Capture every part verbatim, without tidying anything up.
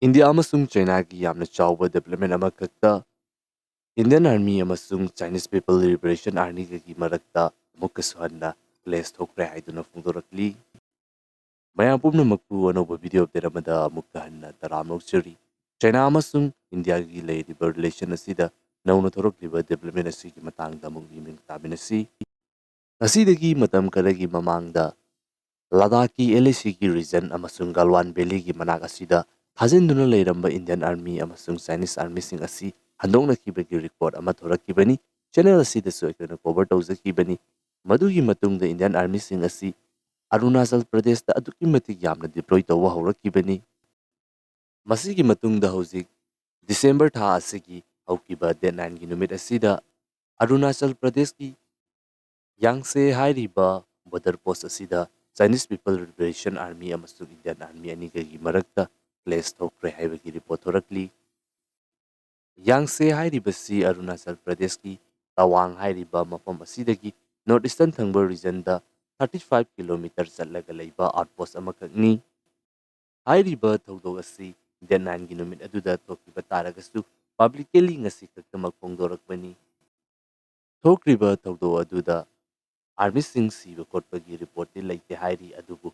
India ꯑꯃꯁꯨꯡ ꯆꯥꯏꯅꯥꯒꯤ ꯌꯥꯝꯅ ꯆꯥꯎꯕ ꯗꯤꯕꯦꯂꯞꯃꯦꯟ ꯑꯃꯈꯛꯇ Indian Army ꯑꯃꯁꯨꯡ Chinese People Liberation Armyꯒꯒꯤ ꯃꯔꯛꯇ ꯑꯃꯨꯛꯀꯁꯨ ꯍꯟꯅ ꯀ꯭ꯂꯦꯁ ꯊꯣꯛꯈ꯭ꯔꯦ ꯍꯥꯏꯗꯨꯅ ꯐꯣꯡꯗꯣꯔꯛꯂꯤ꯫ ꯃꯌꯥꯝ ꯄꯨꯝꯅꯃꯛꯄꯨ ꯑꯅꯧꯕ ꯚꯤꯗꯤꯑꯣ ꯑꯞꯗꯦꯠ ꯑꯃꯗ ꯑꯃꯨꯛꯀ ꯍꯟꯅ ꯇꯔꯥꯝꯅ ꯑꯣꯛꯆꯔꯤ꯫ ꯆꯥꯏꯅꯥ ꯑꯃꯁꯨꯡ ꯏꯟꯗꯤꯌꯥꯒꯤ ꯂꯩꯔꯤꯕ ꯔꯤꯂꯦꯁꯟ ꯑꯁꯤꯗ ꯅꯧꯅ ꯊꯣꯔꯛꯂꯤꯕ ꯗꯤꯕꯦꯂꯞꯃꯦꯟ ꯑꯁꯤꯒꯤ ꯃꯇꯥꯡꯗ ꯑꯃꯨꯛ ꯌꯦꯡꯃꯤꯟ ꯇꯥꯃꯤꯟꯅꯁꯤ꯫ ꯉꯁꯤꯗꯒꯤ ꯃꯇꯝ ꯈꯔꯒꯤ ꯃꯃꯥꯡꯗ ꯂꯗꯥꯈꯀꯤ LACꯒꯤ ꯔꯤꯖꯟ ꯑꯃꯁꯨꯡ ꯒꯜꯋꯥꯟ ꯚꯦꯂꯤꯒꯤ ꯃꯅꯥꯛ ꯑꯁꯤꯗ ꯊꯥꯖꯤꯟꯗꯨꯅ ꯂꯩꯔꯝꯕ Indian Army ꯑꯃꯁꯨꯡ Chinese Armyꯁꯤꯡ ꯑꯁꯤ ꯍꯟꯗꯣꯛꯅꯈꯤꯕꯒꯤ ꯔꯤꯄꯣꯔꯠ ꯑꯃ ꯊꯣꯔꯛꯈꯤꯕꯅꯤ꯫ ꯆꯦꯅꯦꯜ ꯑꯁꯤꯗꯁꯨ ꯑꯩꯈꯣꯏꯅ ꯀꯣꯚꯔ ꯇꯧꯖꯈꯤꯕꯅꯤ꯫ ꯃꯗꯨꯒꯤ ꯃꯇꯨꯡꯗ Indian Armyꯁꯤꯡ ꯑꯁꯤ ꯑꯔꯨꯅꯥꯆꯜ ꯄ꯭ꯔꯗꯦꯁꯇ ꯑꯗꯨꯛꯀꯤ ꯃꯇꯤꯛ ꯌꯥꯝꯅ ꯗꯤꯄ꯭ꯂꯣꯏ ꯇꯧꯕ ꯍꯧꯔꯛꯈꯤꯕꯅꯤ꯫ ꯃꯁꯤꯒꯤ ꯃꯇꯨꯡꯗ ꯍꯧꯖꯤꯛ ꯗꯤꯁꯦꯝꯕꯔ ꯊꯥ ꯑꯁꯤꯒꯤ ꯍꯧꯈꯤꯕ ꯗꯦꯠ ꯅꯥꯏꯟꯒꯤ ꯅꯨꯃꯤꯠ ꯑꯁꯤꯗ ꯑꯔꯨꯅꯥꯆꯜ ꯄ꯭ꯔꯗꯦꯁꯀꯤ ꯌꯥꯡꯁꯦ ꯍꯥꯏꯔꯤꯕ ꯕꯣꯔꯗꯔ ꯄꯣꯁ ꯑꯁꯤꯗ Chinese People Liberation Army ꯑꯃꯁꯨꯡ Indian Army ꯑꯅꯤꯒꯒꯤ ꯃꯔꯛꯇ ꯀ꯭ꯂꯦꯁ ꯊꯣꯛꯈ꯭ꯔꯦ ꯍꯥꯏꯕꯒꯤ ꯔꯤꯄꯣꯔꯠ ꯊꯣꯔꯛꯂꯤ꯫ ꯌꯥꯡꯁꯦ ꯍꯥꯏꯔꯤꯕꯁꯤ ꯑꯔꯨꯅꯥꯆꯜ ꯄ꯭ꯔꯗꯦꯁꯀꯤ ꯇꯋꯥꯡ ꯍꯥꯏꯔꯤꯕ ꯃꯐꯝ ꯑꯁꯤꯗꯒꯤ ꯅꯣꯔꯠ ꯏꯁꯇꯔꯟ ꯊꯪꯕ ꯔꯤꯖꯟꯗ ꯊꯥꯔꯇꯤ ꯐꯥꯏꯚ ꯀꯤꯂꯣꯃꯤꯇꯔ ꯆꯠꯂꯒ ꯂꯩꯕ ꯑꯥꯎꯠꯄꯣꯁ ꯑꯃꯈꯛꯅꯤ꯫ ꯍꯥꯏꯔꯤꯕ ꯊꯧꯗꯣꯛ ꯑꯁꯤ ꯗꯦꯠ ꯅꯥꯏꯟꯒꯤ ꯅꯨꯃꯤꯠ ꯑꯗꯨꯗ ꯊꯣꯛꯈꯤꯕ ꯇꯥꯔꯒꯁꯨ, ꯄꯕ꯭ꯂꯤꯀꯦꯂꯤ ꯉꯁꯤ ꯈꯛꯇꯃꯛ ꯐꯣꯡꯗꯣꯔꯛꯄꯅꯤ꯫ ꯊꯣꯛꯈ꯭ꯔꯤꯕ ꯊꯧꯗꯣꯛ ꯑꯗꯨꯗ ꯑꯥꯔꯃꯤꯁꯤꯡ ꯁꯤꯕ ꯈꯣꯠꯄꯒꯤ ꯔꯤꯄꯣꯔꯠꯇꯤ ꯂꯩꯇꯦ ꯍꯥꯏꯔꯤ, ꯑꯗꯨꯕꯨ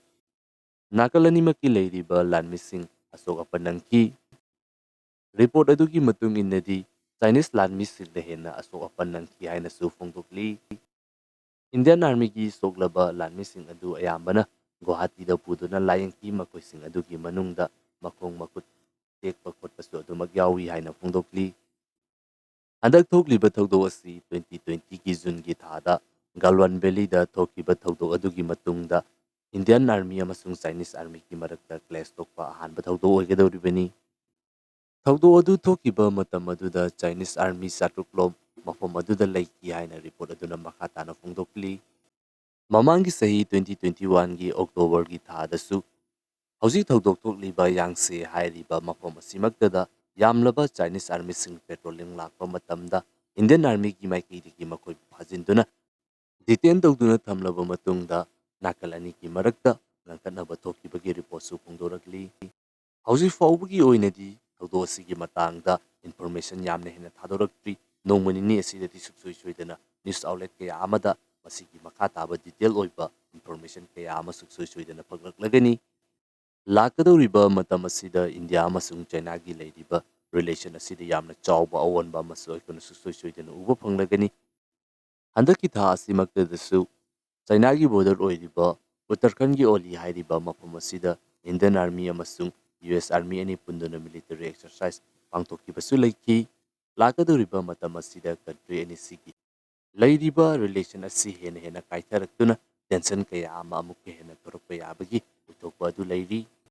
ꯅꯥꯀꯜ ꯑꯅꯤꯃꯛꯀꯤ ꯂꯩꯔꯤꯕ ꯂꯥꯟꯃꯤꯁꯤꯡ ꯑꯁꯣꯛ ꯑꯄꯟ ꯅꯪꯈꯤ꯫ ꯔꯤꯄꯣꯔꯠ ꯑꯗꯨꯒꯤ ꯃꯇꯨꯡ ꯏꯟꯅꯗꯤ, ꯆꯥꯏꯅꯤꯁ ꯂꯥꯟꯃꯤꯁꯤꯡꯅ ꯍꯦꯟꯅ ꯑꯁꯣꯛ ꯑꯄꯟ ꯅꯪꯈꯤ ꯍꯥꯏꯅꯁꯨ ꯐꯣꯡꯗꯣꯛꯂꯤ꯫ ꯏꯟꯗꯤꯌꯟ ꯑꯥꯔꯃꯤꯒꯤ ꯁꯣꯛꯂꯕ ꯂꯥꯟꯃꯤꯁꯤꯡ ꯑꯗꯨ ꯑꯌꯥꯝꯕꯅ ꯒꯨꯋꯥꯍꯥꯇꯤꯗ ꯄꯨꯗꯨꯅ ꯂꯥꯌꯦꯡꯈꯤ꯫ ꯃꯈꯣꯏꯁꯤꯡ ꯑꯗꯨꯒꯤ ꯃꯅꯨꯡꯗ ꯃꯈꯣꯡ ꯃꯈꯨꯠ ꯇꯦꯛꯄ ꯈꯣꯠꯄꯁꯨ ꯑꯗꯨꯃꯛ ꯌꯥꯎꯏ ꯍꯥꯏꯅ ꯐꯣꯡꯗꯣꯛꯂꯤ꯫ ꯍꯟꯗꯛ ꯊꯣꯛꯂꯤꯕ ꯊꯧꯗꯣꯛ ꯑꯁꯤ ꯇ꯭ꯋꯦꯟꯇꯤ ꯇ꯭ꯋꯦꯟꯇꯤꯒꯤ ꯖꯨꯟꯒꯤ ꯊꯥꯗ ꯒꯥꯜꯋꯥꯟ ꯚꯦꯂꯤꯗ ꯊꯣꯛꯈꯤꯕ ꯊꯧꯗꯣꯛ ꯑꯗꯨꯒꯤ ꯃꯇꯨꯡꯗ ꯏꯟꯗꯤꯌꯟ ꯑꯥꯔꯃꯤ ꯑꯃꯁꯨꯡ ꯆꯥꯏꯅꯤꯁ ꯑꯥꯔꯃꯤꯒꯤ ꯃꯔꯛꯇ ꯀ꯭ꯂꯦꯁ ꯊꯣꯛꯄ ꯑꯍꯥꯟꯕ ꯊꯧꯗꯣꯛ ꯑꯣꯏꯒꯗꯧꯔꯤꯕꯅꯤ꯫ ꯊꯧꯗꯣꯛ ꯑꯗꯨ ꯊꯣꯛꯈꯤꯕ ꯃꯇꯝ ꯑꯗꯨꯗ ꯆꯥꯏꯅꯤꯁ ꯑꯥꯔꯃꯤ ꯆꯥꯇ꯭ꯔꯨꯛ ꯂꯣꯝ ꯃꯐꯝ ꯑꯗꯨꯗ ꯂꯩꯈꯤ ꯍꯥꯏꯅ ꯔꯤꯄꯣꯔꯠ ꯑꯗꯨꯅ ꯃꯈꯥ ꯇꯥꯅ ꯐꯣꯡꯗꯣꯛꯂꯤ꯫ ꯃꯃꯥꯡꯒꯤ ꯆꯍꯤ ꯇ꯭ꯋꯦꯟꯇꯤ ꯇ꯭ꯋꯦꯟꯇꯤ ꯋꯥꯟꯒꯤ ꯑꯣꯛꯇꯣꯕꯔꯒꯤ ꯊꯥꯗꯁꯨ ꯍꯧꯖꯤꯛ ꯊꯧꯗꯣꯛ ꯊꯣꯛꯂꯤꯕ ꯌꯥꯡꯁꯦ ꯍꯥꯏꯔꯤꯕ ꯃꯐꯝ ꯑꯁꯤꯃꯛꯇꯗ ꯌꯥꯝꯂꯕ ꯆꯥꯏꯅꯤꯁ ꯑꯥꯔꯃꯤꯁꯤꯡ ꯄꯦꯇ꯭ꯔꯣꯂꯤꯡ ꯂꯥꯛꯄ ꯃꯇꯝꯗ ꯏꯟꯗꯤꯌꯟ ꯑꯥꯔꯃꯤꯒꯤ ꯃꯥꯏꯀꯩꯗꯒꯤ ꯃꯈꯣꯏꯕꯨ ꯐꯥꯖꯤꯟꯗꯨꯅ ꯗꯤꯇꯦꯟ ꯇꯧꯗꯨꯅ ꯊꯝꯂꯕ ꯃꯇꯨꯡꯗ ꯅꯥꯀꯜ ꯑꯅꯤꯒꯤ ꯃꯔꯛꯇ ꯉꯥꯡꯈꯠꯅꯕ ꯊꯣꯛꯈꯤꯕꯒꯤ ꯔꯤꯄꯣꯔꯠꯁꯨ ꯐꯣꯡꯗꯣꯔꯛꯂꯤ꯫ ꯍꯧꯖꯤꯛ ꯐꯥꯎꯕꯒꯤ ꯑꯣꯏꯅꯗꯤ ꯊꯧꯗꯣꯛ ꯑꯁꯤꯒꯤ ꯃꯇꯥꯡꯗ ꯏꯟꯐꯣꯔꯃꯦꯁꯟ ꯌꯥꯝꯅ ꯍꯦꯟꯅ ꯊꯥꯗꯣꯔꯛꯇ꯭ꯔꯤ꯫ ꯅꯣꯡꯃ ꯅꯤꯅꯤ ꯑꯁꯤꯗꯗꯤ ꯁꯨꯡꯁꯣꯏ ꯁꯣꯏꯗꯅ ꯅ꯭ꯌꯨꯁ ꯑꯥꯎꯠꯂꯦꯠ ꯀꯌꯥ ꯑꯃꯗ ꯃꯁꯤꯒꯤ ꯃꯈꯥ ꯇꯥꯕ ꯗꯤꯇꯦꯜ ꯑꯣꯏꯕ ꯏꯟꯐꯣꯔꯃꯦꯁꯟ ꯀꯌꯥ ꯑꯃ ꯁꯨꯡꯁꯣꯏ ꯁꯣꯏꯗꯅ ꯐꯪꯂꯛꯂꯒꯅꯤ꯫ ꯂꯥꯛꯀꯗꯧꯔꯤꯕ ꯃꯇꯝ ꯑꯁꯤꯗ ꯏꯟꯗꯤꯌꯥ ꯑꯃꯁꯨꯡ ꯆꯥꯏꯅꯥꯒꯤ ꯂꯩꯔꯤꯕ ꯔꯤꯂꯦꯁꯟ ꯑꯁꯤꯗ ꯌꯥꯝꯅ ꯆꯥꯎꯕ ꯑꯑꯣꯟꯕ ꯑꯃꯁꯨ ꯑꯩꯈꯣꯏꯅ ꯁꯨꯡꯁꯣꯏ ꯁꯣꯏꯗꯅ ꯎꯕ ꯐꯪꯂꯒꯅꯤ꯫ ꯍꯟꯗꯛꯀꯤ ꯊꯥ ꯑꯁꯤꯃꯛꯇꯗꯁꯨ ꯆꯥꯏꯅꯥꯒꯤ ꯕꯣꯔꯗꯔ ꯑꯣꯏꯔꯤꯕ ꯎꯠꯇꯔꯈꯟꯒꯤ ꯑꯣꯂꯤ ꯍꯥꯏꯔꯤꯕ ꯃꯐꯝ ꯑꯁꯤꯗ ꯏꯟꯗꯤꯌꯟ ꯑꯥꯔꯃꯤ ꯑꯃꯁꯨꯡ ꯌꯨ ꯑꯦꯁ ꯑꯥꯔꯃꯤ ꯑꯅꯤ ꯄꯨꯟꯗꯨꯅ ꯃꯤꯂꯤꯇꯔꯤ ꯑꯦꯛꯁꯔꯁꯥꯏꯁ ꯄꯥꯡꯊꯣꯛꯈꯤꯕꯁꯨ ꯂꯩꯈꯤ꯫ ꯂꯥꯛꯀꯗꯧꯔꯤꯕ ꯃꯇꯝ ꯑꯁꯤꯗ ꯀꯟꯇ꯭ꯔꯤ ꯑꯅꯤꯁꯤꯒꯤ ꯂꯩꯔꯤꯕ ꯔꯤꯂꯦꯁꯟ ꯑꯁꯤ ꯍꯦꯟꯅ ꯍꯦꯟꯅ ꯀꯥꯏꯊꯔꯛꯇꯨꯅ ꯇꯦꯟꯁꯟ ꯀꯌꯥ ꯑꯃ ꯑꯃꯨꯛꯀ ꯍꯦꯟꯅ ꯊꯣꯔꯛꯄ ꯌꯥꯕꯒꯤ ꯑꯣꯏꯊꯣꯛꯄ ꯑꯗꯨ ꯂꯩꯔꯤ꯫